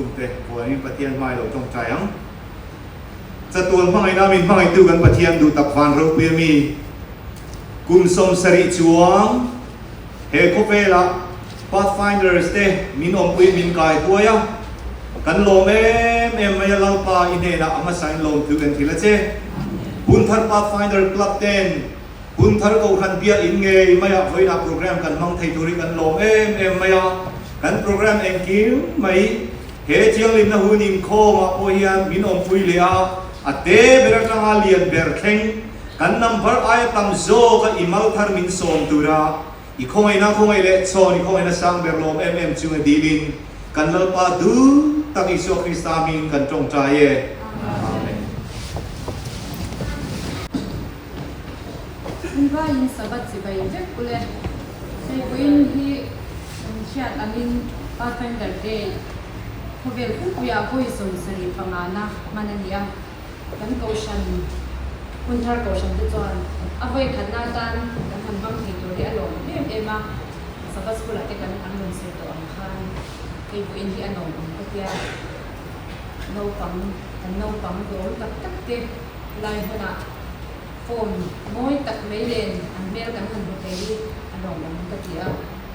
Lukhum te vuanin Pathian hmai lo tawngtai ang. Chatuan hmangaihna min hmangaihtu kan Pathian duh tak van ropui a mi. Kum 70 chuang he khawvelah Pathfinders te min awmpui min kai huai a, kan lawm em em mai a Lalpa i hnenah a hmasa in lawmthu kan thil a che. Hunthar Pathfinder Club ten Hunthar Kohhran biakinn ngei maiah vawiinah program kan hmang thei tur hi kan lawm em em mai a, kan program engkim mai he thianghlimna hun inkhawmah pawh hian min awmpui leh a, a te ber atanga lian ber thleng kan number aia tam zawka i mal thar min sawm tura i khawngaihna khawngaih leh chhawn i khawngaihna sang ber lawm em em chunga dilin kan Lalpa duh tak Isua Krista hmingin kan tawngtai e. Amen. Invaiin Sabbath chibai vek ule. Hei vawiin hi kan hriat angin Pathfinder Day khawvel pumpuiah vawi 75 na hman a ni a. Kan kohhran, Hunthar kohhran te chuan a vawi khatna atan kan han hmang thei tur hi a lawm em em a. Sabbath School ah te kan an rawn sawi tawh ang khan hei vawiin hi a nawm ang ka tia. Naupang, kan naupang dawm tak tak te lai hmunah Form mawi tak mai len an hmel kan han hmu thei hi a lawmawm ka ti a,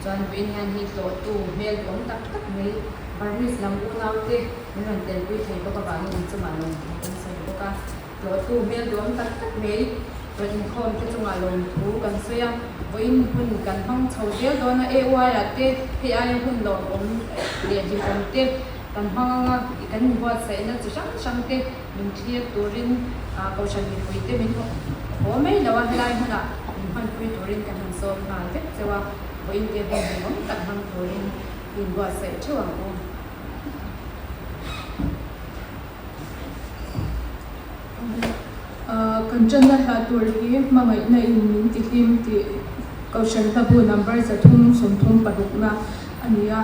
chuan vawiin hian hi tlawhtu hmel duhawm tak tak mai Burmese lam unaute min rawn telpui thei bawk avangin an chungah lawmthu kan sawi bawk a, tlawhtu hmel duhawm tak tak mai rawn inkhawm te chungah lawmthu kan sawi a, vawiin hun kan hmang chho zel dawn a, AY ah te hei aia hun lawmawm leh hlimawm te kan hmang ang a, kan inbuatsaihna chi hrang hrang te. Min thlir turin Kohhran mipuite min haw mai lo a, helai hmunah min hmanpui turin kan han sawm nghal vek cheu a, vawiin te hmun hlimawm tak hmang turin inbuatsaih theuh ang u. Kan tanna hla tur hi hmangaihna in min ti hlim tih Kohhran hlabu number 336 na a ni a.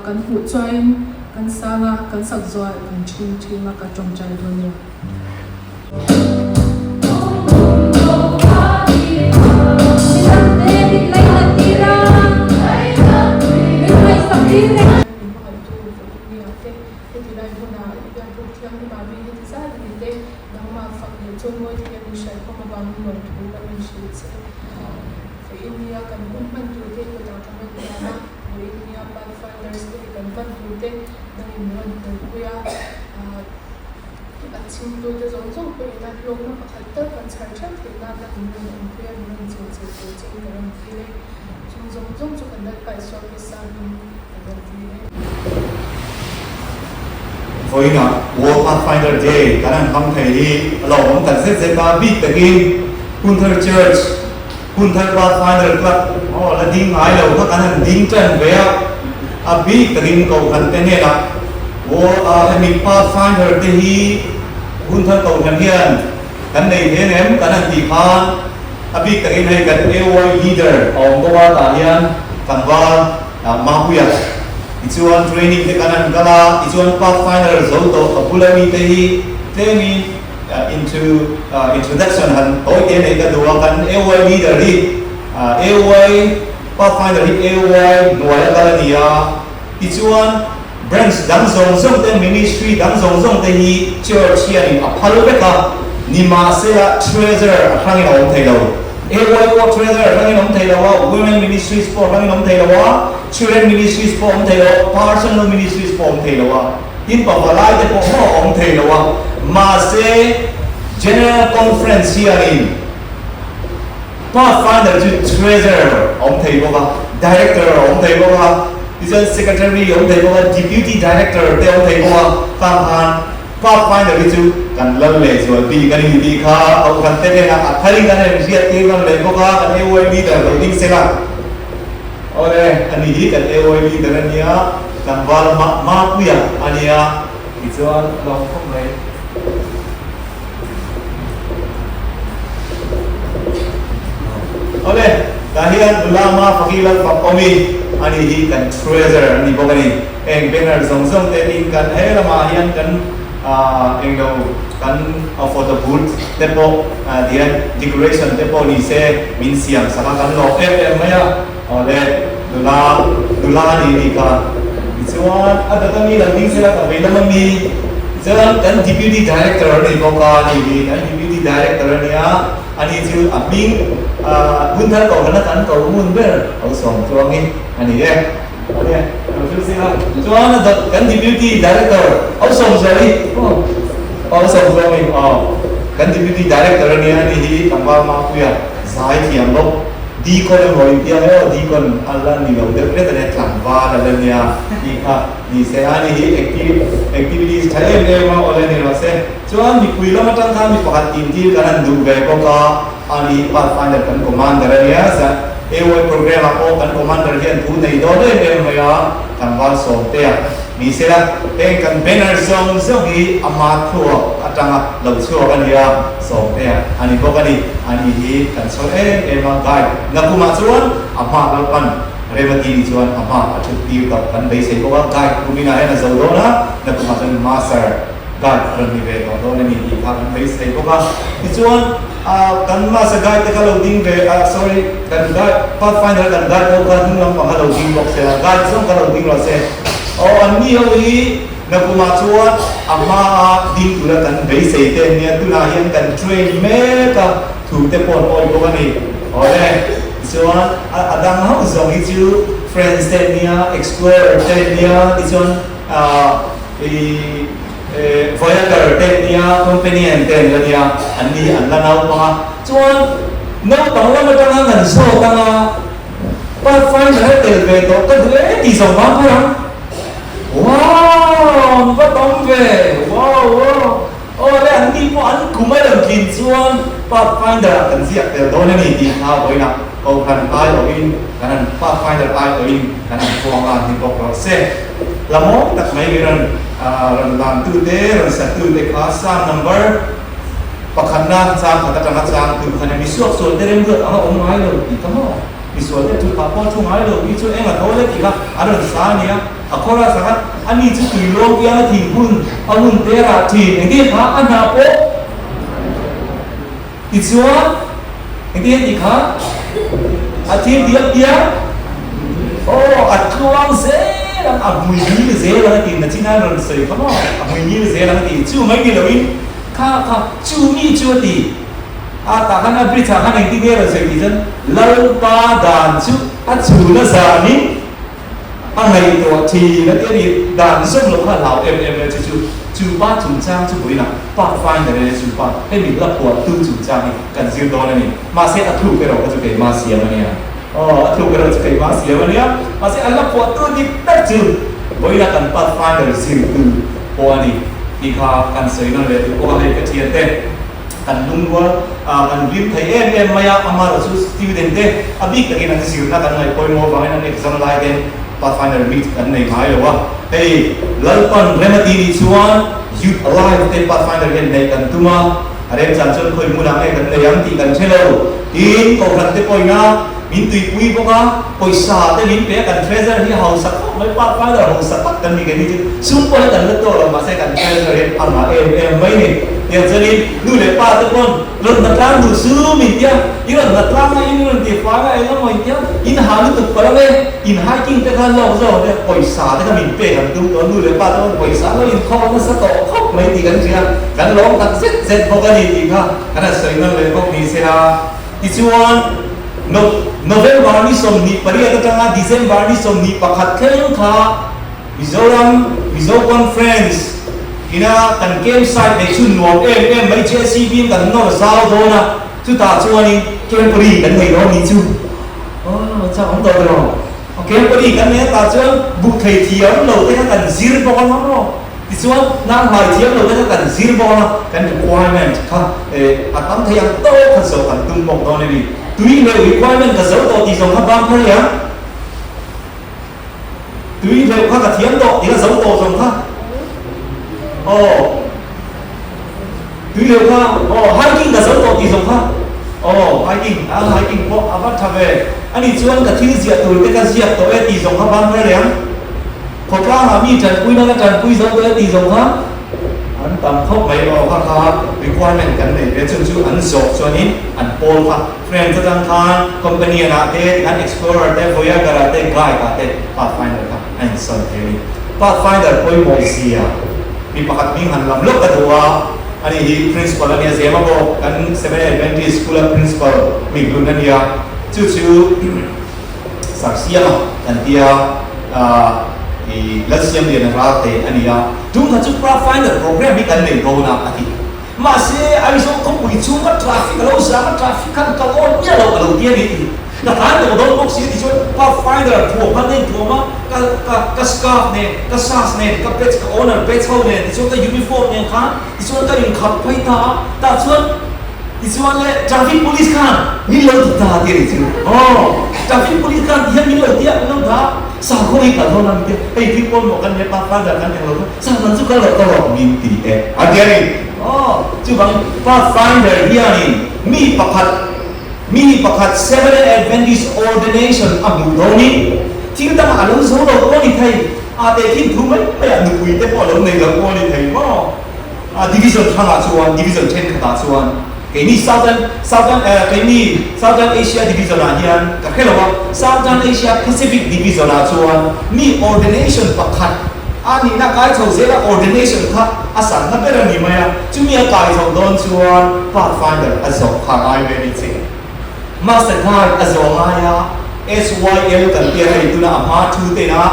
Kan hmuh chuain kan sang a, kan sak zual kan ṭhing ṭhing a, ka tawngtai dawn nia. Vawiin nia Pathfinders te hi kan hman tur te dangin min rawn telpui a, a chhimtu te zawng zawng pawhin a hlawkna pakhat tal kan chhar theuh theih nan a min rawn awmpui a, min rawn chilchilh tur chin ka rawn dil e. Chung zawng zawng chu kan Lalpa Isua Krista hmingin ka rawn dil e. Vawiinah World Pathfinder Day kan han hmang thei hi a lawmawm tak zet zet a, bik takin Hunthar Church, Hunthar Pathfinder Club aw la ding ngai lo kha kan han ding tan ve a, a bik takin Kohhran te hnenah World a hemi Pathfinder te hi Hunthar Kohhran hian kan nei hle em kan han tih khan a bik takin hei kan AY leader a awm bawk a tah hian tlangval Mapuia tichuan training te kan han kal a, tichuan Pathfinder zo tawh ka bula mite hi tlemin Into introduction han tawi te nei ka duh a, kan AY leader hi AY pathfinder hi AY hnuai a kal a ni a, tichuan branch dang zawng zawng te ministry dang zawng zawng te hi church hianin a phal vek a, nimahsela treasurer a hrangin a awm thei lo, AY pawh treasurer a hrangin a awm thei lo a, women ministries pawh a hrangin a awm thei lo a, children ministries pawh a awm thei lo a, personal ministries pawh a awm thei lo a. Tin pavalai te pawh maw awm thei lo a, mahse General Conference hianin Pathfinder chu Treasurer a awm thei bawk a, Director a awm thei bawk a, tichuan Secretary a awm thei bawk a, Deputy Director te a awm thei bawk a, khang khan Pathfinder hi chu kan lal leh zual bik a ni tih kha Kohhran te hnenah a tharin kan en hriat tir ngam leh bawk a, kan AY leader lo ding sela. Awle, ani hi kan AY leader a nia, tlangval Mapuia a nia tichuan a lawm khawp mai. Awle, tah hian nula Mafaki Lalfakawmi ani hi kan treasurer a ni bawk a ni. Eng banner zawng zawng te in kan he lamah hian kan englo kan photo booth te pawh tihian decoration te pawh ni se min siam sak a, kan lawm em em mai a. Awle, nula, nula a ni nih kha. Tichuan a data mi lo ding sela ka vei lam a mi. Tichuan kan Deputy Director a ni bawk a ni hi, kan Deputy Director a nia, ani chu a hming Hunthar Kohhrana kan ko hmun ber ho sawm chuangin a ni e. Awle, lo hrilh sela. Chuan a dawt kan Deputy Director ho sawm zuali aw, ho sawm zuali aw, kan Deputy Director a nia ani hi tlangval Mapuia zai thiam bawk. Deacon emaw intia mai aw, Deacon a la ni lo deuh hlek a nia, tlangval a la nia tih kha ni se a ni hi activities tha em em a awle ni rawh se. Chuan mipui lam atang khan mi pakhat intir kan han duh ve bawk a, a ni Pathfinder kan commander a nia, AY program ah pawh kan commander hian thu nei dawn em em mai a, tlangval sawmte a ni se la, heng kan banner zawng zawng hi ama thluak atanga lo chhuak a nia, sawmte a a ni bawk a ni, a ni hi kan chhawn em em a, guide nakumah chuan a hma lalpan Remati ni chuan a hma a thut tir tawh kan beisei bawk a, guide kuminah hian a zo dawn a, nakumah chuan master guide a rawn ni ve tawh dawn a ni tih kha kan beisei bawk a, tichuan kan master guide te kha lo ding ve a, sorry kan guide pathfinder kan guide ho kha hnung lampang kha lo ding bawk se la, guide zawng kha lo ding rawh se, aw an ni ho hi nakumah chuan a hmaa ding tura kan beisei te an nia, tunah hian kan train mek a, thu te pawh an awi bawk a ni, awle tichuan a dang ho zawng hi chu friends te an nia, explorer te an nia, tichuan I Voyager te an nia, Companion te an la nia, an ni an la naupang a. Chuan naupang lam atanga ngan zawk anga Pathfinder a tel ve tawh ka duh e tih zawng vang phei ang. Wow! An va tam ve! Wow! Wow! Aw le, an ni pawh an kum a rawn tlin chuan Pathfinder ah kan ziak tel dawn a ni tih kha vawiinah Kohhran aiawhin kan han Pathfinder aiawhin kan han puang a ni bawk rawh se. Hla mawi tak mai mi rawn rawn lantute, rawn satute kha Psalm number pakhatna chang khat atanga chang tu khan mi suaksual te remruat anga awm ngai lo tih kha maw? Misual te thut phah pawh thu ngai lo mi chu eng a tho le tih kha an rawn sa a nia. A chorus ah khan ani chu tui lawng kianga thing hun a hun te rah thin engtin kha a hna pawh tichuan engtin tih kha a thil tih a piang aw a tluang zel ang a hmui ngil zel ang a tih na chin a rawn sawi kha maw a hmui ngil zel ang a tih chu mai ni loin kha kha chu mi chu a ti a tah khan a bridge ah khan engtin nge a rawn sawi tih chuan Lalpa dan chu a chhun a zanin A ngaihtuah thin a ti a ni. Dan zawm loh kha a hlau em em e chu chu chu pa chungchang chu vawiinah Pathfinder e chu pa hemi hla phuahtu chungchang hi kan zir dawn a ni. Mahse a thuk erawh kha chu keimah siam a nia. Aw a thuk erawh chu keimah siam a nia. Mahse a hla phuahtu dik tak chu vawiinah kan Pathfinder zirtu pawh a ni tih kha kan sawi nawn leh duh bawk a hei ka thiante. Kan lungrual a, kan hlim thei em em mai a, amaherawh chu student te a bik takin an zirna kan ngaih pawimawh avangin an exam lai ten Pathfinder meet kan nei ngai lo a, hei Lalpan rem a tih nih chuan Youth Alive te Pathfinder hian neih kan tum a, a remchan chuan khawi hmunah nge kan nei ang tih kan hre lo, tin Kohhran te pawhin a min tuipui bawk a, pawisa te min pe a, kan treasure hi a hausa khawp mai, Pathfinder hausa tak kan ni keini chu sum pawh hi kan la tawh lo mahse kan treasure hi a ngah em em mai ni. Tiang chuanin nu leh pa te pawn rawn hna tlang duh sum in tia, i rawn hna tlang a, in rawn ti fang a, eng emaw in tia, in ha lutuk palh ang e, in hiking te kha lawk zawk te pawisa te kha min pek an tum tawh, nu leh pa te pawn pawisa lo inkhawm nasa tawh khawp mai tih kan hria, kan lawm tak zet zet bawk a ni tih kha kan han sawi nawn leh bawk ni sela. Tichuan, November ni 28 atanga December ni 21 thleng kha Mizoram Mizo Conference ina kan camp site neih chu nuam em em mai JCB in kan nawr zau dawn a, chutah chuanin camporee kan nei dawn ni chu. Aw chak awm tawh tiraw? Camporee kan nei a tah chuan buh thei thiam lo te kha kan zir bawk ang maw? Tichuan hnanghlai thiam lo te kha kan zir bawk ang a, kan requirement kha a tam thei ang tawk kha zawh kan tum bawk dawn a ni. Tui leh requirement ka zo tawh tih zawng kha bang phar i ang. Tui hleuh kha ka thiam tawh tih a zo tawh zawng kha. Aw. Tui hleuh kha aw hiking ka zo tawh tih zawng kha. Aw hiking a hiking pawh a va tha ve. Ani chuan ka thil ziah tur te ka ziak tawh e tih zawng kha bang reng. Khawtlangah mi tanpui na ka tanpui zo tawh e tih zawng kha an Tam khawp mai aw kha kha requirement kan nei ve chung chu an zawh chuanin an pawl kha Friends atang khan Companion ah te tikhan Explorer te Voyager ah te Guide ah te Pathfinder kha a insawn thei a ni. Pathfinder pawimawh zia mi pakhat hming han lam lawk ka duh a, ani hi Principal a nia Zema bawk kan Seventh Adventist School a Principal mihlun a nia chu chu Sarsiama kan tia i Lalsiamliana Ralte a ni a, tungkha chu Pathfinder program hi kan nei dawn a a ti. Mahse, Aizawl khawpui chhunga traffic a lo zam a, traffic khan kal awn miah lo a lo ti a ni tih ka tlan tawh dawn bawk si a ti chuan Pathfinder thuam khan eng thuam a, ka ka ka scarf nen, ka sash nen, ka badge ka owner badge ho nen tichuan ka uniform nen khan tichuan ka inkhap phei ta a, tah chuan tichuan le traffic police khan min lo ti ta a ti a ni chu. Aw, traffic police khan ti hian min lo ti a, min lo dah a, sakhaw hi kal dawn a ni te, hei thil pawimawh kan nia Pathfinder kan eng lo kha. Chang chu ka lo ka rawh min ti e. A ti a ni. Aw, chuvangin Pathfinder hianin mi pakhat mi pakhat Seventh Adventist ordination a hmuh dawnin thil dangah a lo zo lo pawh a ni thei, a tehkhin thu mai maiah nupui te pawh a lo nei lo pawh a ni thei maw? A division hrangah chuan, division thenkhatah chuan keini Southern Southern keini Southern Asia division ah hian ka hre lo a, Southern Asia Pacific division ah chuan mi ordination pakhat A nihna kai chho zela ordination kha a sanna ber a ni mai a, chumi a kai chho dawn chuan Pathfinder a zawh kha ngai ve ni che. Master Guide a zawh ngai a, SYL kan tia hei tuna a hma thu te ina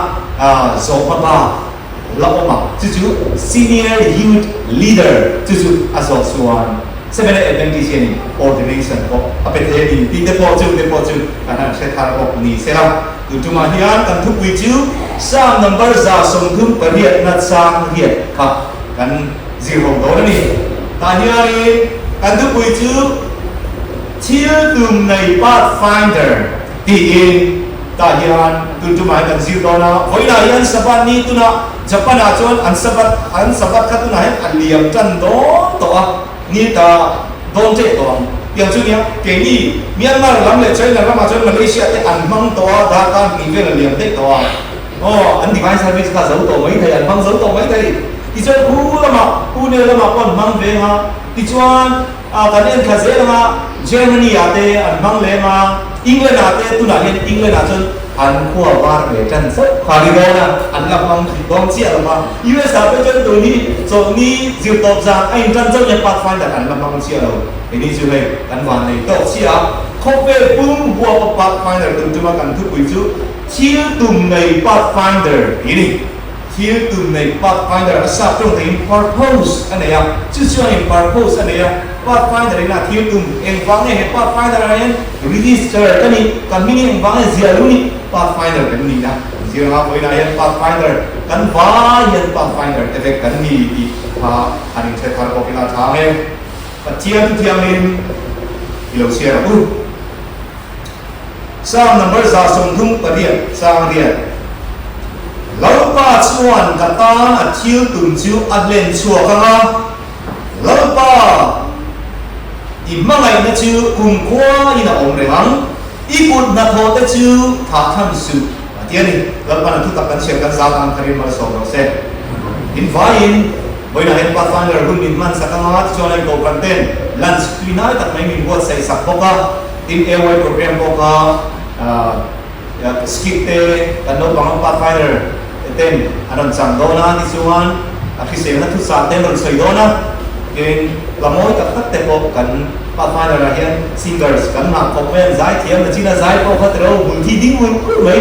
zawh hma bak la awm a, chu chu Senior Youth Leader chu chu a zawh chuan Seventh Adventist hianin ordination pawh a pe thei a ni tih te pawh chu te pawh chu kan han hre thar bawk ni sela. Tuntumah hian kan thupui chu Psalm number 138 na chang riat kha kan zir ho dawn a ni. Tah hianin kan thupui chu Thil Tum Nei Pathfinder tiin tah hian tuntumah hian kan zir dawn a. Vawiinah hian Sabbath ni tunah Japan-ah chuan an Sabbath an Sabbath kha tunah hian a liam tan dawn tawh a. Ni ta dawn teh tawh ang. Tiang chu nia, keini Myanmar lam leh China ramah chuan Malaysia te an hmang tawh a, darkar hnih vel a liam daih tawh a. Aw, an divine service kha zo tawh mai thei, an hmang zo tawh mai thei. Tichuan khu lamah, Pune lamah pawh an hmang veng a. Tichuan kan en thla zel ang a, Germany ah te an hmang lem a, England ah te tunah hian England ah chuan an khua var ve tan chauh kha ni dawn a, an la hmang thei dawn chiah lo va. US ah pawh chuan tun hi chawlhni zirtawp zan a intan chauh hian Pathfinder an la hmang chiah lo. Keini chu hei kan van nei tawk chiah a, khawvel pum huapa Pathfinder tum tuma kan thupui chu thil tum nei Pathfinder tih a ni. Thil tum nei Pathfinder a sap tawng theiin purpose a nei a, chu chuanin purpose a nei a, Pathfinder in a thil tum engvang nge he Pathfinder ah hian register ka nih, ka hming hi engvang nge ziah lo nih Pathfinder kan ni a, ziranga vawiinah hian Pathfinder kan vai hian Pathfinder te vek kan ni tih kha han inhre thar bawk ila tha ang e. Pathian thu thianghlim i lo chhiar ang u. Psalm number 138 chang riat, Lalpa chuan ka tan a thil tum chu a hlen chhuak ang a, Lalpa, i hmangaihna chu kumkhua in a awm reng ang, i kut hnathawh te chu thah tham suh, a ti a ni. Lalpa'n a thutak kan chhiar kan zat ang kharin malsawm rawh se. In vaiin vawiinah hian Pathfinder hun min hman sak anga tichuan hei kohhran ten lunch tui hnai tak mai min buatsaih sak bawk a. Tin AY program pawh kha skit te kan naupang ang Pathfinder ten an rawn chang dawn a, tichuan a hriselna thuchah te an rawn sawi dawn a, tin hla mawi tak tak te pawh kan Pathfinder ah hian singers kan ngah khawp mai, an zai thiam a chin a zai pawh kha tiro hmul thi ding ur ur mai,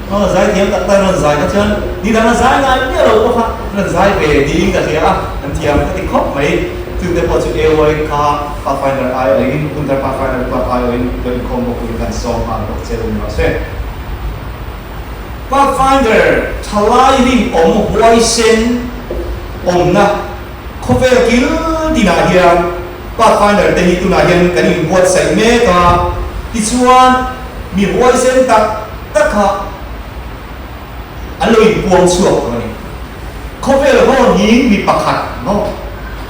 aw zai thiam tak tak an rawn zai kha chuan nidang a zai ngai miah lo pawh kha an rawn zai ve niin ka hria a, an thiam ka ti khawp mai. Chute pawh chu AY kha Pathfinder ai awin, Hunter Pathfinder Club ai awin lo inkhawm bawk turin kan sawm nghal bawk che u ni rawh se. Pathfinder thalai rinawm huaisen awmna khawvel kil tinah hian Pathfinder te hi tunah hian kan inbuatsaih mek a, tichuan mi huaisen tak tak kha an lo inpuang chhuak tawh a ni. Khawvel ho hing mi pakhat maw?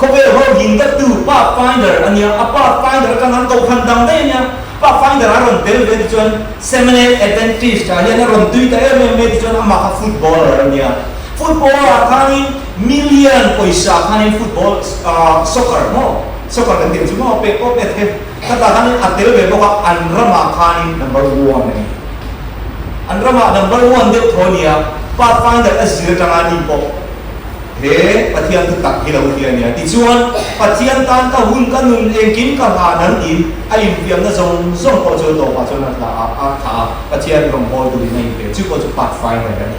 Khawvel ho hing dattu Pathfinder a nia, a Pathfinder atang an kohhran dang daih a nia. Pathfinder a rawn tel ve tichuan Seminary Adventist ah hian a rawn tui ta em em mai tichuan amah kha footballer a nia. Footballer ah khanin Million pawisa khanin football soccer maw soccer kan tih ang chu maw pek pawh pek he khatah khanin a tel ve bawk a an ramah khanin number one a ni. An ramah number one deuh tho a ni a, Pathfinder a zir atanga ni pawh he Pathian thu tak hi lo hria a nia. Tichuan Pathian tan ka hun ka nun engkim ka hlan ang tiin a infiamna zawng zawng pawh chu a tawpah chuan a hla a a thah a, Pathian rawngbâwl turin a inpe. Chu pawh chu Pathfinder a ni.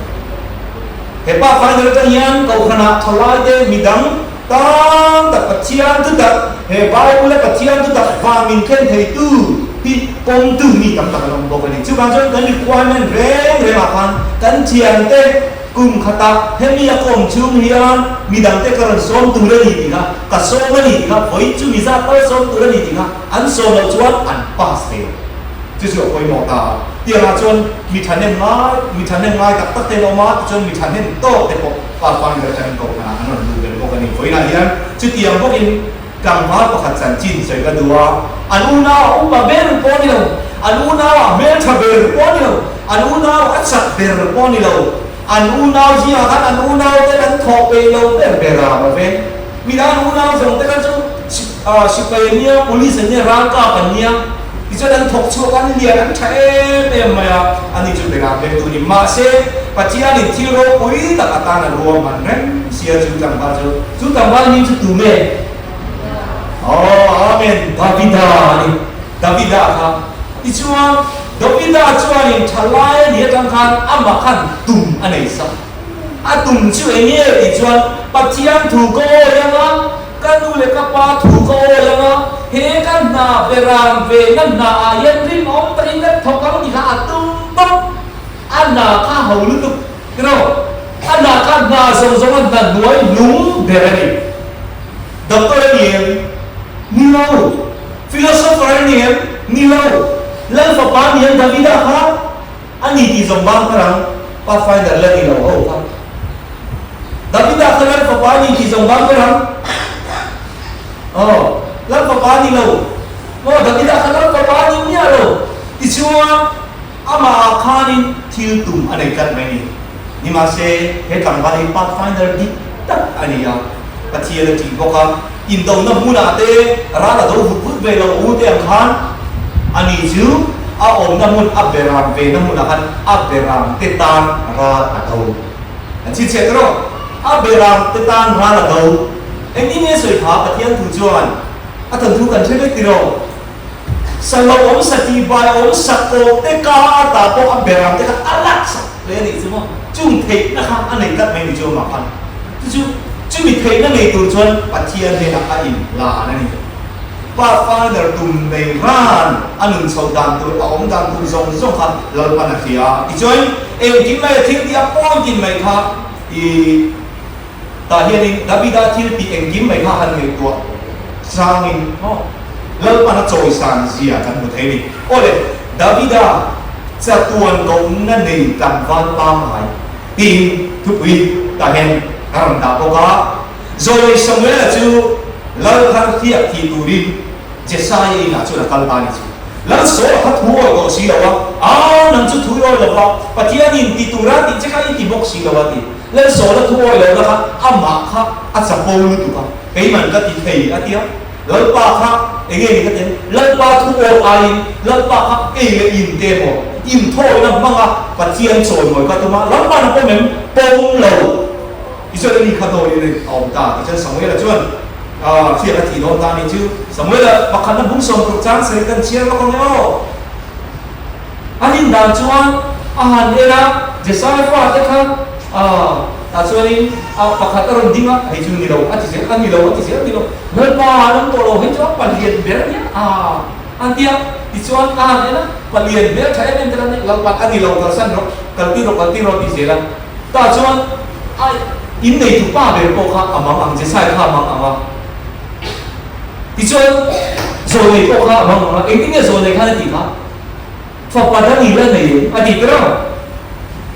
He Pathfinder atang hian Kohhranah thalaite midang tam tak Pathian thutak, he Bible-a Pathian thutak vang min thlen theitu hi pawmtu mi tam tak an awm bawk a ni. Chuvang chuan kan requirement reng rengah khan kan thiante kum khatah hemi a kawm chhung hian midangte ka rawn sawm tur a ni tih kha, ka sawm a ni tih kha, vawi chu mi zat tal sawm tur a ni tih kha an sawm loh chuan an pass thei lo. Chu chu a pawimawh ta a. Tiangah chuan mi thahnem ngai, mi thahnem ngai tak tak te an awm a, tichuan mi thahnem tawk te pawh Pathfinder atangin kohhranah an rawn luh belh bawk a ni. Vawiinah hian chutiang bawkin tlangval pakhat chanchin sawi ka duh a, an unau a upa ber pawh a ni lo, an unau a hmeltha ber pawh a ni lo, an unau a chak ber pawh a ni lo, an unau zingah khan an unau ten an thawh peih lo ber ber a maw ve. Midang an unau zawng te kha chu sipai an nia, police an nia, ralkap an nia, tichuan an thawk chhuak an lian an tha em em mai a, ani chu berah ber tu ni. Mahse, Pathianin thil ropui tak atan a ruahman reng sia chu tlangval chu. Chu tlangval hming chu tu nge? Aw, Amen, Davida a ni. Davida kha. Tichuan, Davida chuanin thalai a nih atang khan amah khan tum a nei sak. A tum chu eng nge tih chuan Pathian thu ka awi ang a, ka nu leh ka pa thu ka awi ang a, he ka hna beram ve na hna ah hian rinawm takin ka thawk ang tih kha a tum bawk. A hna kha ho lutuk tiraw? A hna kha hna zawng zawng a hna hnuai hnung ber a ni. Doctor a ni em? Ni lo. Philosopher a ni em? Ni lo. Lal fapa a ni em Davida kha? A ni tih zawng bang kha rang Pathfinder la ni lo ho kha. Davida kha Lal fapa a ni tih zawng bang kha rang. Aw, Lal fapa a ni lo. Maw, Davida kha Lal fapa a ni miah lo. Tichuan, amah ah khanin thil tum a nei tlat mai ni. Nimahse, he tlangval hi Pathfinder dik tak a ni a, Pathian a tih bawk a, indona hmunah te ral a do vut vut ve lo u te ang khan a ni chu a awmna hmun a beram ve na hmunah khan a beram te tan ral a do. An chhinchhiah ta rawh, a beram te tan ral a do. Engtin nge sawi kha Pathian thu chuan a thawnthu kan hre vek tiraw? Sa lo awm sa tih bai awm sa kawp te ka a ta pawh a beram te kha a lak sak hle a nih chu maw? Chung theihna kha a nei tlat mai ni chu amah khan. Chu chu chumi theihna nei tur chuan Pathian hnenah a inhlan a ni. Pathfinder tum nei ran a nun chhoh dan tur a awm dan tur zawng zawng kha Lalpan a hria a. Tichuan engkim mai a thil tih a point in mai kha i Tah hianin Davida thil tih engkim mai kha han ngaihtuah changin maw Lalpan a chawisan zia kan hmu thei a ni. Aw le, Davida chatuan kohna nei tlangval pangngai tiin thupui tah hian a rawn dah bawk a. Zawlei Samuela chu Lal thar hliah thih turin Jesaia inah chuan a kal ta a ni chu. Lal Saul kha thu awi tawh si lo a, Aa, nang chu thu i awi lo va, Pathianin ti tura tih che kha i ti bawk si lo a ti. Lal Saul a thu awi lohna kha amah kha a chapo lutuk a, keiman ka ti thei a tia. Lalpa kha enge ni ka ti ang? Lalpa thu awi aiin Lalpa kha ei leh in te emaw inthawina hmanga Pathian chawimawi ka tum a, Lalpa'n a pawm em? Pawm lo. Tichuan ani kha dawlin a awm ta. Tichuan Samuela chuan hriat a thih dawn ta a ni chu. Samuela pakhatna bung sawmruk chang sarih kan chhiar vak ang e aw. A rin dan chuan a han en a, Jesai fate kha tah chuanin pakhat a rawn ding a, hei chu ni lo a ti zel, a ni lo a ti zel a ni lo. Lalpa an awm tawh lo, hei chu a palian ber a nia an ti a. Tichuan a han en a, palian hmel tha em em te kha Lalpa a ni lo kalsan rawh, kaltir rawh kaltir rawh a ti zel a. Tah chuan a inneitu pa ber pawh kha a mang ang, Jesai kha a mang ang a. Tichuan Zawlnei pawh kha a mang ang a, engtin nge Zawlnei khan a tih kha? Fapa dang i la nei em? a ti ta reuh.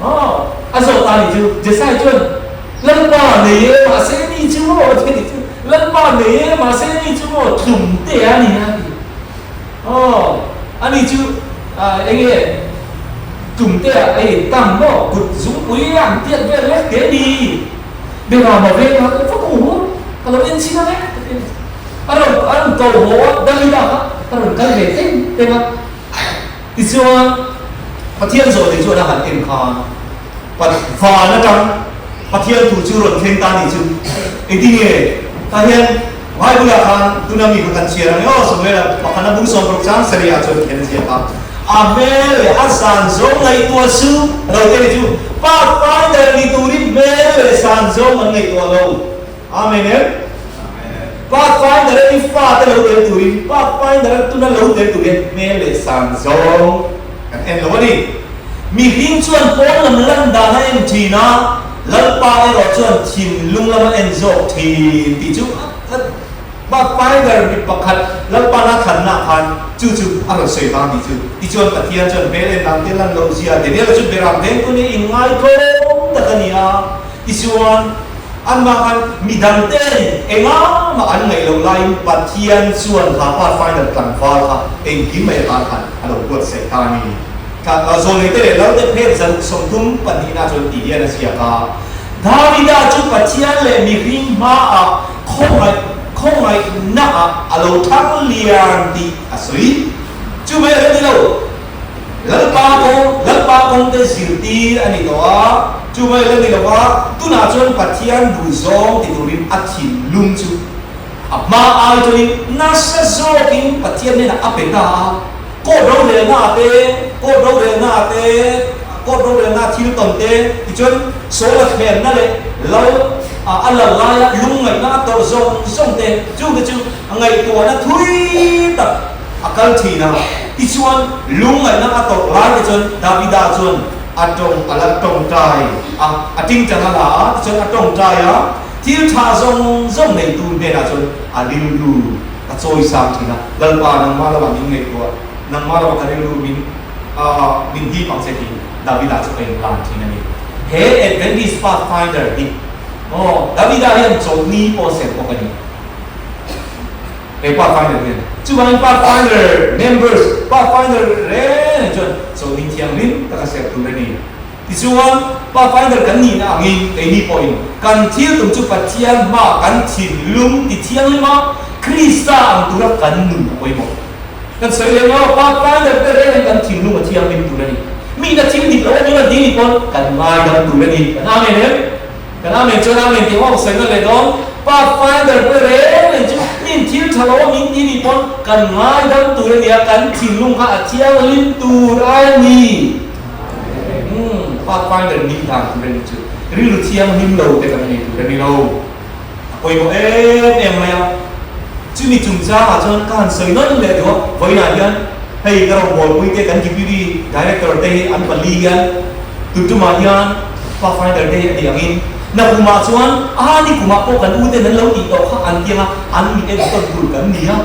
Aw, a zawh ta ni chu Jesai chuan, Lalpa nei e, mahse ni chu maw? a ti a ni chu. Lalpa nei e, mahse ni chu maw? Tlum te a ni a ti. Aw, ani chu eng nge tum te ah ei tam maw kut zungpui an tiat vel lek te ni. Beram a veng a, va ko haw, ka lo en chhin ang e, ka ti a. A rawn a rawn ko haw a, Davida kha a rawn kal ve teng teng a. Tichuan, Pathian zawhte chuan a han en khan, Pat van atang Pathian thu chu rawn thleng ta nih chu. Engtin nge? Tah hian Bible-ah khan tuna mi kha kan chhiar ang e aw, Samuel-a pakhat a bung 60 chang sarih ah chuan khian a ziak a, A hmel leh a san zawng ngaihtuah suh a lo ti a ni chu. Pathfinder ni turin hmel leh san zawng an ngaihtuah lo. Amen em? Pathfinder a i fate lo tel turin Pathfinder a tuna lo tel turin hmel leh san zawng kan en lo a ni. Mihring chuan pawn lam lan dan a en thin a, Lalpa erawh chuan thinlung lam a en zawk thin tih chu Pathfinder mi pakhat Lalpa na thlanna ah khan chu chu a rawn sawi vang tih chu. Tichuan Pathian chuan hmel en dan te lan loh zia Daniel-a chu beram vengtu nia inngaithlawm tak a ni a. Tichuan, anmah khan midang ten enga mah an ngaih loh laiin Pathian chuan kha Pathfinder tlangval kha engkim mai atan khan a lo buatsaih ta a ni. Zawlneite leh Lalte phet zaruk 32 na chuan ti hian a ziak a, Davida chu Pathian leh mihring hmaah khawngaih khawngaihnaah a lo thang lian tih a sawi. Chu mai a lo ni lo. Lalpa kawng, Lalpa kawng te zirtir a ni tawh a, chu mai la ni lo va, tunah chuan Pathian duh zawng ti turin a thinlung chu a hma ai chuanin nasa zawkin Pathian hnenah a pe ta a, court rorelna ah te, court rorelna ah te, court rorelna ah thil tawn te, tichuan Saul a thlenna leh lal a lal laia lungngaihna a tawrh zawng zawng te, chungte chu ngaihtuahna thui tak A kal thin a, tichuan lungngaihna a tawrh lai te chuan Davida chuan a tawng a la tawngtai a, a tingtang a la a, tichuan a tawngtai a, thil tha zawng zawng neitu hnenah chuan a rilru a chawi sang thin a, Lalpa nangmah lamah min ngaihtuah, nangmah lamah ka rilru min min hip ang che tih Davida chu a inhlan thin a ni. He Adventist Pathfinder hi aw Davida hian chawlhni pawh a serh bawk a ni. He Pathfinder hian chuvangin Pathfinder members, Pathfinder reng reng chuan chawlhni thianghlim taka serh tur a ni. Tichuan, Pathfinder kan nihna angin keini pawhin kan thil tum chu Pathian hmaa kan thinlung ti thianghlima Krista ang tura kan nun a pawimawh. Kan sawi leh maw, Pathfinder te reng reng kan thinlung a thianghlim tur a ni. Mihna thil dik lo awm in a ding ni pawn kan ngaidam tur a ni. Kan Amen em? Kan Amen chuan Amen tih awk sawi na leh dawn. Pathfinder te reng reng chu min thil tha lo a min ti nih pawn kan ngaidam tur a nia, kan thinlung kha a thianghlim tur a ni. Umm, Pathfinder nih dan tur a nih chu rilru thianghlim lo te kan nei tur a ni lo. A pawimawh em em mai a. Chumi chungchangah chuan ka han sawi nawn leh duh a, vawiinah hian hei ka rawngbawlpui te kan Deputy Director te hi an pali hian Tuntumah hian Pathfinder te hi a ni angin nakumah chuan a ni kumah pawh kan u ten an lo tih tawh kha an tiang a, an mi enkawl tur kan ni a,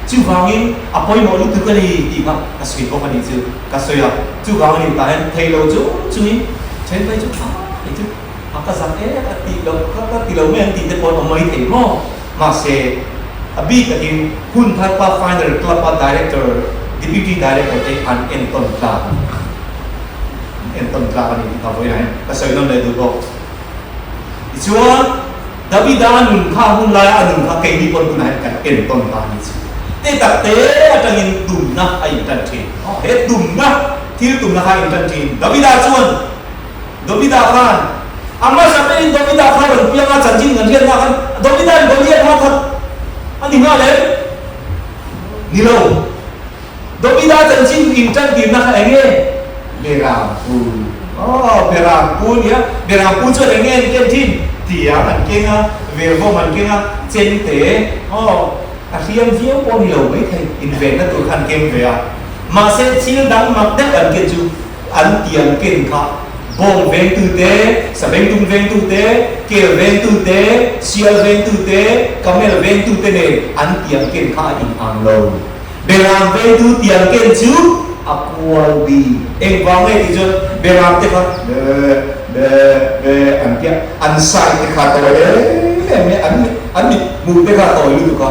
chuvangin a pawimawh lutuk a ni tih kha ka sawi bawk a nih chu ka sawi a, chuvang a ni tah hian thei lo chung chungin then phei chu a hei chu a ka zak em a tih loh kha ka ti lo mai ang tih te pawh an awm mai thei maw? Mahse a bik takin Hunthar Pathfinder Club a Director, Deputy Director te an entawn tlak a ni. Entawn tlak a ni tih kha vawiinah hian ka sawi nawn leh duh bawk. Tichuan, Davida nun kha hun laia a nun kha keini pawn tunah hian kan entawn ta a ni chu. Te tak te atangin tumna a intan thin. He tumna, thil tumna kha a intan thin. Davida chuan, Davida khan, a hmasa berin Davida kha rawn piang a, chanchin kan hriat nghah khan Davida'n Goliath kha that a ni nghal em? Ni lo. Davida chanchin intan tirna kha eng nge? Berampu. Aw, Berampu nia. Berampu chuan eng nge an ken thin? Tiang an keng a, vervawm an keng a, chemte. Aw, a hriam viau pawh ni lo maithei, invenna tur kha an keng ve a. Mahse, thil dang mak deuh an ken chu an tiang ken kha bawng vengtu te, sabengtung vengtu te, kel vengtu te, sial vengtu te, camel vengtu te nen an tiang ken kha a inang lo. Beram vengtu tiang ken chu a kual bik. Engvang nge tih chuan beram te kha be be be an tia, an sai te kha tawi em em mai, an an mit hmuh te kha tawi lutuk a,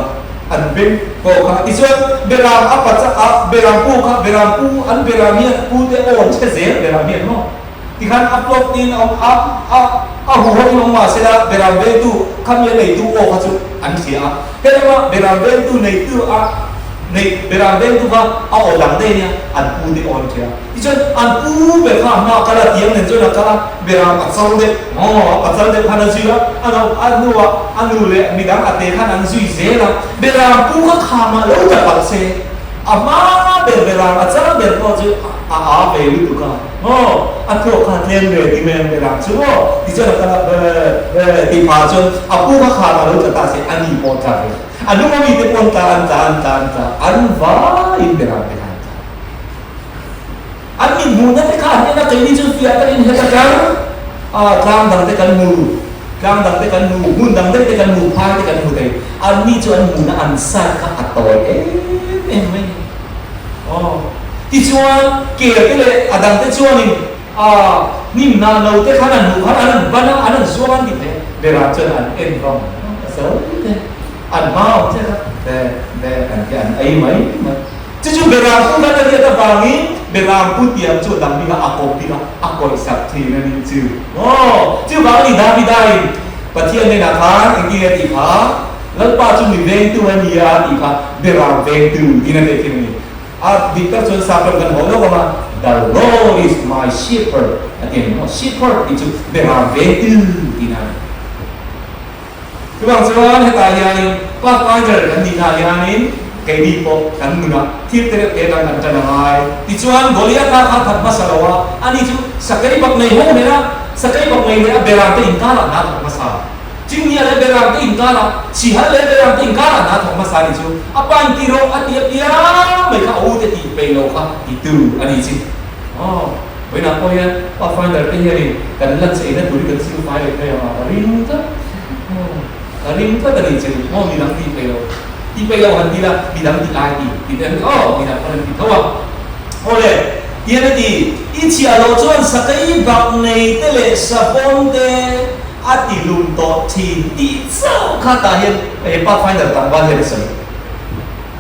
an beng pawh kha. Tichuan beram a pacha a beram pu kha beram pu an beram hian pu te awn chhe zel beram hian maw? Tikhan a plot in a awm a, a a huho in awm mahsela beram vengtu khami a neitu aw kha chu an hria a. Helama beram vengtu neitu a nei beram vengtu kha a aw dang daih ania an pu te aw an hria. Tichuan an pu ber kha a hma a kal a tiang nen chuan a kal a, beram a chal deuh aw a pachal deuh khan a zui a, a no a hnuah a nu leh midang a te khan an zui zel a, beram pu kha khamah lo tla palh se a hma ber beram a chal ber pawh chu a a ve lutuk a. Maw? A thluak kha tlem ve ti mai ang berang chu maw? Tichuan a kal a, Be, be, tih phah chuan a pu kha khan a lo tla ta se, a ni pawh tla ve. A hnung a mite pawh an tla, an tla, an tla, an tla, an vaiin berang te kha an tla. An mithmuhna te kha an en a, keini chu fiah takin heta kar a tlang dang te kan hmu, tlang dang te kan hmu, hmun dang daih te kan hmu, phai te kan hmu thei. An ni chu an hmuhna an side kha a tawi em em mai ni. Aw. Tichuan, kel te leh a dang te chuanin a hnim na no te khan an hmuh khan an han ban a, an han zuang an ti thei a, berah chuan an en vang vang a, zo te an hma awm che kha be be an ti an ei mai mai. Chu chu berah pu khan a riat avangin berah pu tiang chu a dang bik a, a kawp bik a, a kawih sak thin a nih chu. Aw, chuvang a ni Davidain Pathian hnenah khan engtin nge a tih kha? Lalpa chu mi vengtu a ni a tih kha beram vengtu tiin a tehkhin a ni. A dik tak chuan Sapram kan haw lawk awm a, The Lord is my shepherd a ti a ni maw? Shepherd tih chu beram vengtu tihna a ni. Chuvang chuan hetah hianin Pathfinder kan nihnaah hianin keini pawh kan nunah thil te reuh te kan han ṭan a ngai. Tichuan Goliatha kha that hmasa lo a, ani chu sakei bak nei ho nen a, sakei bak nei leh a beram te inkarah hna thawk hmasa. Chingnia leh Beram te inkarah, Sihal leh Beram te inkarah hna thawk hmasa ni chu a pa in ti rawh a ti apiang mai kha a u te tih peih lo kha ti tu a ni chi. Aw, vawiinah pawh hian Pathfinder te hianin kan lunch eina tur hi kan sil fai leh mai ang a, ka ring tlat. Aw, ka ring tlat a ni chi. Aw, midang tih peih lo, tih peih lo han ti la, midang tih ai ti, ti te an ti, aw, midang pawn an ti tho a. Aw le, tian a ti, i chhiah loh chuan sakei bak nei te leh savawm te, A ti hlum tawh thin tih chauh kha tah hian he Pathfinder tlangval hian a sawi.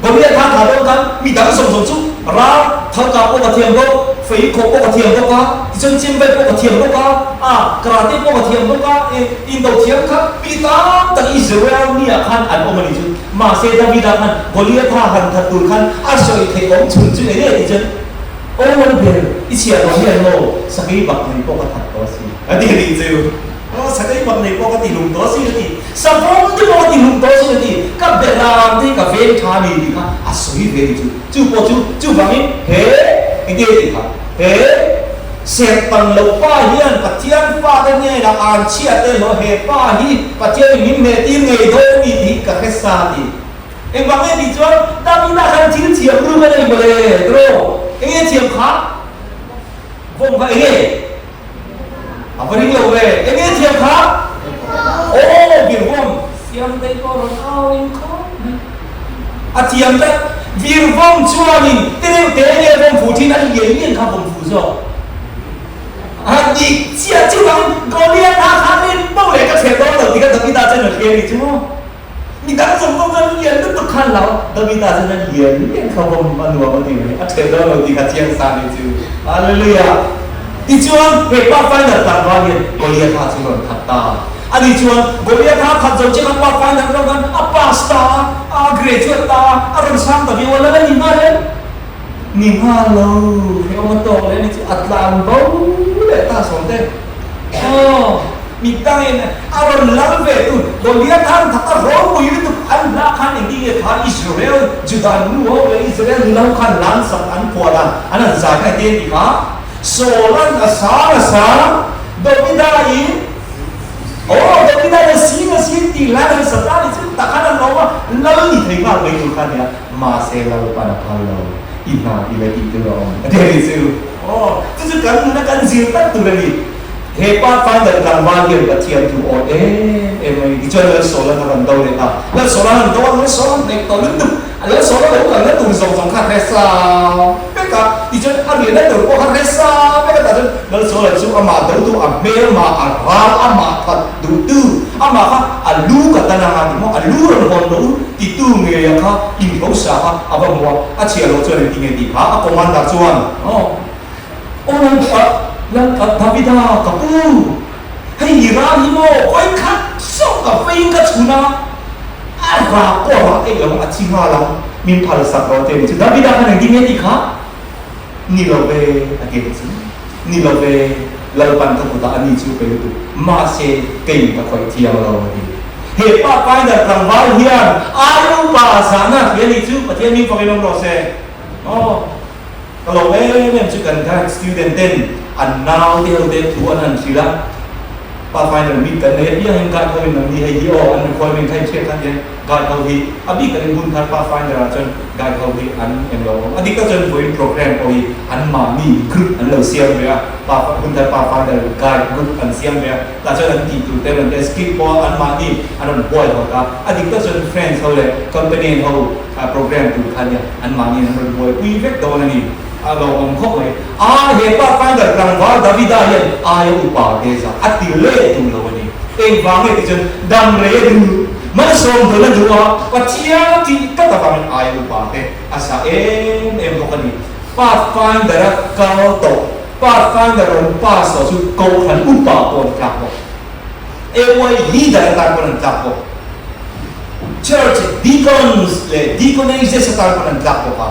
Goliath kha tha dawn khan mi dang zawng zawng chu ral thalka pawh ka thiam bawk, fei khawh pawh ka thiam bawk a, tichuan chembai pawh ka thiam bawk a, a karate pawh ka thiam bawk a, e indo thiam kha mi tam tak Israel mi ah khan an awm a nih chu. Mahse Davida khan Goliatha han that tur khan a sawi theih awm chhun chu eng nge tih chuan Aw ber i chhiah tawh hian maw sakei bak nei pawh ka that tawh a si a ti a nih chu. Aw sakei bak nei pawh ka ti hlum tawh a si a ti. Savawm te pawh ka ti hlum tawh a si a ti. Ka beram te hi ka veng tha a ni tih kha a sawi ve a nih chu. Chu pawh chu chuvangin he engti a tih kha he serhtan loh pa hian Pathian fate hnenah an chhiat te hlawh he pa hi Pathianin min hmeh tir ngei dawn a ni tih hi ka hre sa a ti. Engvang nge tih chuan Davida khan thil thiam ruk a nei mawle tiraw? Enge thiam kha? Vawm kha enge? A va ring lo ve. Enge thiam kha? Aw vir vawm siam daih pawh rawn au in khawp mai. A thiam tlat. Vir vawm chuanin te deuh te nge vawm fuh thin a lian lian kha vawm fuh zawk. A dik chiah chuvangin Goliatha khan rin bo leh ka chhe dawn lo tih kha Davida chuan a hria a ni chu maw? Mi dang zawng zawng chuan lian lutuk khan lo, Davida chuan a lian lian kha vawm a nuam a ti mai, a ṭhen dawn lo tih kha chiang sa ni chu. Hallelujah! Tichuan, he Pathfinder tlangval hian Goliatha chu rawn khat ta. Ani chuan Goliatha khat zo chiang a Pathfinder rawng khan a pass ta a, a graduate ta a, a rawn sang ta viau a, lal a ni nghal em? Ni nghal lo, he awm a tawk leh a ni chu, a tlan bo leh ta sawm te. Aw! Mitangin a rawn lal ve tu Goliath khan thak a ropui lutuk an hla khan engtin nge kha Israel Juda nu ho leh Israel nula ho khan lan sak an phuah dan an han zai kha engtin tih kha Saul-an a sang a sang Davida in aw Davida in a sing a sing tih hla an sa ta ni chu tak khan an lawm a lal ni thei nghal mai tur kha nia mahse Lalpan a phal lo i hna i la tih tur a awm a ti a ni chu aw chu chu kan nuna kan zir tak tur a ni. He Pathfinder tlangval hian Pathian thu awi em em mai tichuan Lalsawla'n a rawn do leh ta. Lalsawla'n a rawn do a, Lalsawla'n hnaih tawh lutuk a, Lalsawla lo kalna tur zawng zawng kha hre sa vek a, tichuan a riahna tur pawh kha hre sa vek a, tah chuan Lalsawla chu amah do tu, a hmelma, a ral, amah that duh tu, amah kha a lu ka tan anga ti maw, a lu rawn hawn lo u titu ngeia kha inhlosa kha a va hmu a, a chhiah loh chuan engtin nge tih kha a commander chuan aw. Aw. Lal Davida ka pu, hei i ral hi maw vawikhat zawk ka veiin ka chhun a, a rak pawh a rak eih lo ang, a thi nghal ang, min phal sak rawh te ni chu. Davida khan engtin nge tih kha? Ni lo ve, a ti ang chu. Ni lo ve, Lalpan ka kutah a ni chu pe lutuk, mahse kei ka khawih thiang lo, a ti. He pa Paidar tlangval hian ai upa zahna hria ni chu Pathian min fakin awm rawh se. Aw, ka lawm em em chu kan guide student ten an nau te ho te thu an han hrilh a, Pathfinder meet kan nei apiangin guide ho in an ni hei hi aw an requirement kha in hriat khan hian guide ho hi a bik takin hun thar Pathfinder ah chuan guide ho hi an englo awm a dik tak chuan vawiin program pawh hi an mahni group an lo siam ve a pa hun thar Pathfinder guide group an siam ve a tah chuan an tih tur te an rawn ti a skip pawh an mahni an rawn huai hawt a a dik tak chuan friends ho leh companion ho program tur kha nia an mahni an rawn buaipui vek dawn a ni. A lawmawm khawp mai. A he Pathfinder tlangval Davida hian aia upa te zah a ti leh duh lo a ni. Engvang nge tih chuan dam rei a duh, malsawm dawn a duh a, Pathian tih tak avangin aia upa te a zah em em bawk a ni. Pathfinder a kal tawh, Pathfinder rawn pass tawh chu Kohhran upa pawh an tlak bawk. AY leader atan pawn an tlak bawk. Church deacons leh deaconesses atan pawn an tlak bawk a.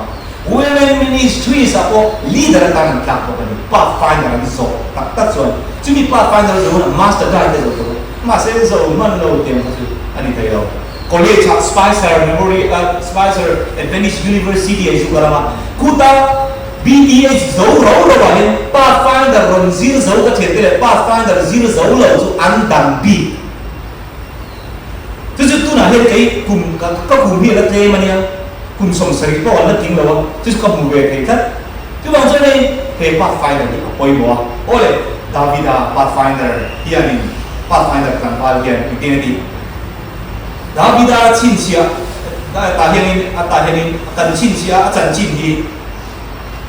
Women Ministries ah pawh leader atan an tlak bawk a ni. Pathfinder an zawh tak tak chuan chumi Pathfinder zawh hunah Master Guide te zawh tur a, mahse zawh hman lo tiang kha chu a ni thei lo. College ah Spicer Memorial Spicer Adventist University ah i zu kal ang a, khuta BTH zo ro ro ah hian Pathfinder rawn zir zo ka thiante leh Pathfinder zir zo lo chu an dang bik. Chu chu tunah hian kei kum ka ka kum hi a la tlem a nia, kum 70 pawh an la tling lo a, chu chu ka hmu ve thei tlat. Chuvang chuan hei he Pathfinder hi a pawimawh a, aw le Davida Pathfinder hianin Pathfinder tlangval hian engtin a ti? Davida chhinchhiah tah hianin a tah hianin kan chhinchhiah a chanchin hi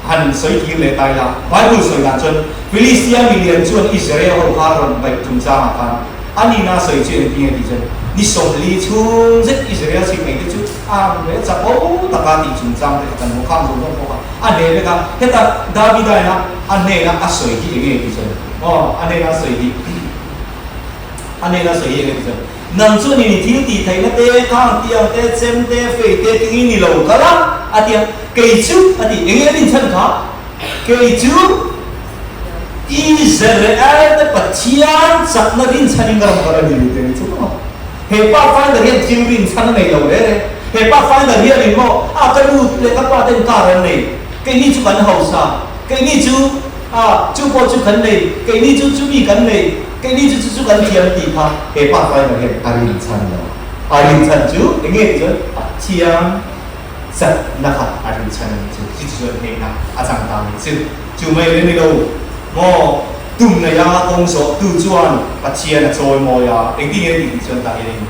han sawi kir leh ta ila, Bible sawi dan chuan Philistia milian chuan Israel ho kha rawn baih chungchangah khan a nihna a sawi chu engtin nge tih chuan ni 40 chhung zet Israel sipai te chu a han ve chapo taka tih chungchang te kha kan hmu khang zawng zawng bawk a, a hneh vek a, heta Davida ina a hnena a sawi hi enge tih chuan aw a hnena a sawi hi a hnena a sawi hi enge tih chuan Nang chuan in i thil tih theihna te, khang tiang te, chem te, fei te tingin i lo kal a, a ti a. Kei chu, a ti, eng nge a rinchhan kha? Kei chu Israel te Pathian chakna rinchhanin ka rawn kal a ni tih a ni chu maw? He pa Finder hian thil rinchhan a nei lo reng e. He pa Finder hianin maw, a ka nu leh ka pa ten car an nei, keini chu kan hausa, keini chu a chu pawh chu kan nei, keini chu chumi kan nei, Keini chu chu chu kan thiam tih kha he pa final hian a rinchhan lo. A rinchhan chu eng nge tih chuan Pathian chatna kha a rinchhan a nih chu. Chu chu chuan hnehna a chang ta a nih chu. Chu mai le ni lo maw tum nei a kawng zawh tu chuan Pathian a chawi mawi a, engtin nge tih tih chuan tah hianin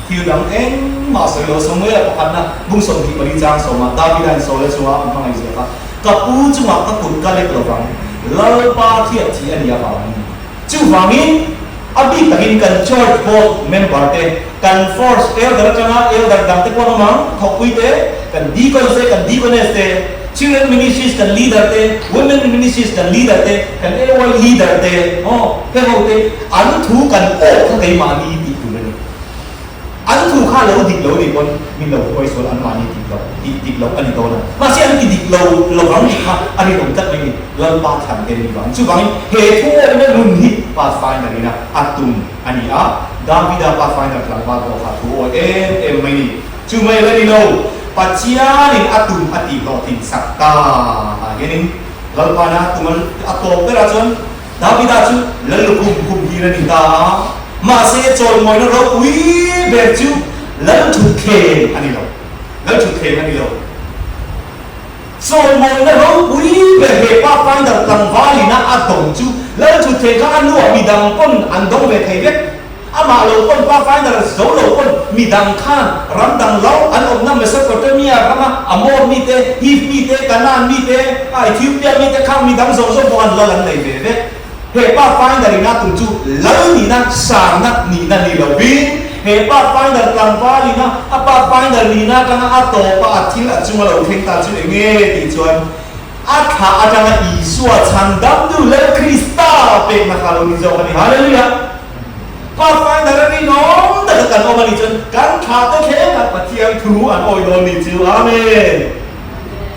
thil dang engmah sawi lo. Samuela pakhatna bung 24 chang sawmah Davida in Saula chunga a hmangaih zia kha ka pu chungah ka kut ka lek lovang, Lalpa thiat thih a nih avangin. Chuvangin, a bik takin kan Church Board member te, kan First Elder atanga Elder dang te pawh an awm ang, thawkpui te, kan Deacons te, kan Deaconess te, Children Ministries kan Leader te, Women Ministries kan Leader te, kan AY Leader te, aw, heng ho te, an thu kan awk kha keimahni tih tur a ni. An thu kha lo dik lo nih pawn min lo hruai sual an mahni dik lo tih dik loh a ni dawn a. Mahse an ti dik lo lovang tih kha a rinawm tlat mai ni. Lalpa thlan te ni vang. Chuvangin he thu awmna nun hi Pathfinder ina a tum a ni a. Davida Pathfinder tlangval pawh kha thu awi em em mai ni. Chu mai la ni lo, Pathianin a tum a tih hlawhtlin sak ta ah hianin Lalpana tum a tawp berah chuan Davida chu Lallukhum khum hir a ni ta a, mahse chawimawina ropui ber chu Lalthutthleng a ni lo. Lalthutthleng a ni lo. Chawimawina ropui ber he pa Finder tlangvalina a dawng chu Lalthutthleng kha a nuah midang pawn an dawng ve thei vek. Amah lo pawn pa Finder zo lo pawn midang khan ram dang lo an awmna Mesopotamia rama Amor mite, Hiv mite, Canaan mite, Ethiopia mite khang midang zawng zawng pawh khan lal an nei ve vek. He pa Finder ina tum chu lal nihna, sangna nihna ni lovin he pa Finder tlangval ina a pa Finder nihna atanga a tawpa a thil a chunga lo thleng ta chu enge tih chuan a thlah atanga Isua chhan damtu Lal Krista. kha lo ni zawk a ni. Hallelujah! Pathfinder a rinawm taka kan awm a nih chuan kan tha te thleng a Pathian thu an awih dawn nih chu. Amen!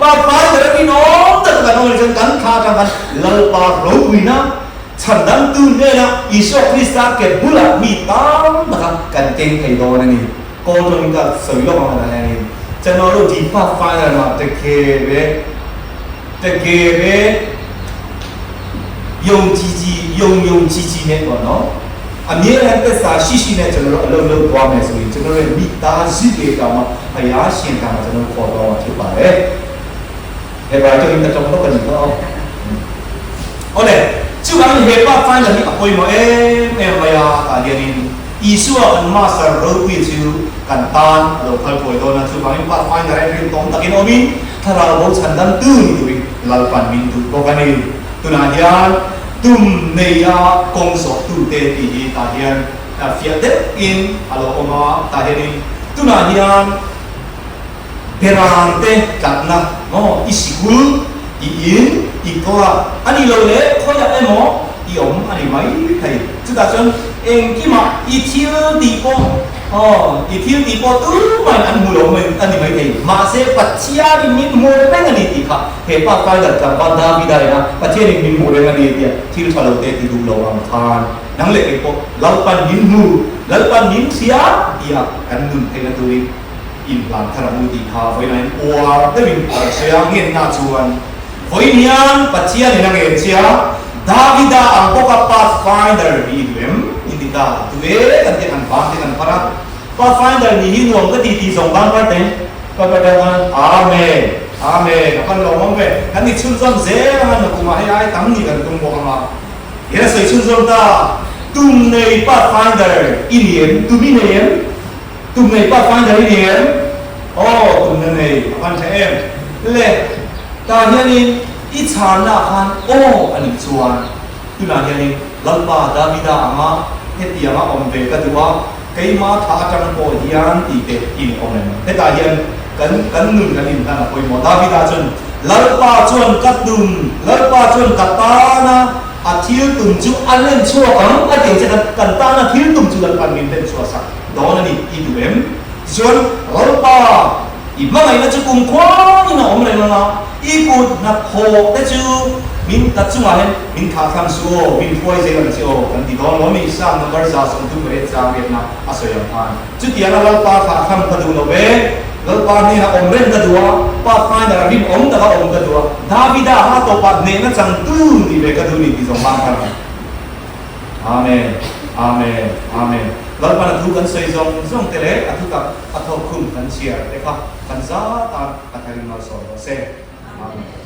Pathfinder a rinawm taka kan awm a nih chuan kan tha atang khan Lalpa ropuina chhandamtu hnena Isua Krista ke bulah mi tam taka kan keng thei dawn a ni. Kawl tawngin ka sawi lawk ang a hianin Channel di Pathfinder mah te ke ve te ke ve 用机机用用机机နဲ့ပေါ့နော်အမြဲတမ်းသက်စာရှိရှိနဲ့ကျွန်တော်တို့အလုပ်လုပ်သွားမယ်ဆိုရင်ကျွန်တော်ရဲ့မိသားစုတွေတောင်မှဘုရားရှင်တောင်မှကျွန်တော်ခေါ်တော့မှာဖြစ်ပါတယ်ဟဲ့ဘာကြောင့်တတော်တော့ကနေတော့ဟုတ်လေကျူကဟေပါဖိုင်လည်းအပွေမအဲမဲမယာတာဒီနေ Isua kan Master ropui chu kan tan a lo phal phawi dawn a, chuvangin Pathfinder a rin tawm takin awmin thlarau bo chhan dam tu ni turin Lalpan min duh bawk a ni. Tunah hian tum neia kawng zawh tute tih hi tah hian fiah deuhin a lo awm a, tah hianin tunah hian Beran te tlatna maw i sikul i in i club a nih loh leh khawiah emaw i awm a ni mai thei. Chutah chuan engkimah i thil tih pawh aw i thil tih pawh tumahin an hmu lo mai a ni mai thei. Mahse Pathianin min hmu reng a ni tih kha he pa Fighter tlangval Davida ina Pathianin min hmu reng a ni tia thil tha lo te ti duh lo ang khan nang leh kei pawh Lalpan min hmu, Lalpan min hria tia kan nun theihna turin Inhlan thar ang u tih kha vawiin uar deuhin a rawn sawi a, ngenna chuan vawiin hian Pathianin a ngen che a, Davida ang bawka Pathfinder nih i duh em? In ti ta, duh e kan ti an ban te kan phar a, Pathfinder nih hi nuam ka ti tih zawng ban par teng ka par deuh khan Amen! Amen! A pan lawmawm ve, kan ni chhunzawm zel anga nakumah hei ai tam nih kan tum bawk anga hian a sawi chhunzawm ta, Tum nei Pathfinder i ni em? Tum i nei em? Tum nei Pathfinder i ni em? Aw, tumna nei a van tha em? Le, tah hianin i chhanna ah khan aw a nih chuan tunah hianin Lalpa Davida anga hetianga awm ve ka duh a, keima tha atang pawh hian tih te in awm em? Hetah hian kan kan nun kan inhlan a pawimawh. Davida chuan Lalpa chuan ka tum, Lalpa chuan ka tana a thil tum chu a len chhuak ang a tih ang che khan kan tana thil tum chu Lalpa'n min len chhuah sak. Dawn a ni i duh em? Tichuan, Lalpa, i hmangaihna chu kum khuain a awm reng ang a, i kut hnathawh te chu min ka chungah hian min thah thlang suh aw, min hruai zel ang che aw, kan ti dawn lo mi? Psalm number 138 chang riatna a sawi ang khan. Chutianga Lalpa thlah thlang ka duh lo ve, Lalpa hnenah awm reng ka duh a, Pathfinder a rinawm taka awm ka duh a, Davida ha tawpah hnehna changtu nih ve ka duh ni tih zawng bang khan. Amen. Amen. Amen. Lalpan a thu kan sawi zawng zawng te leh a thutak a thawkkhum kan chhiar te kha kan za tan a tharin malsawm rawh se. Amen.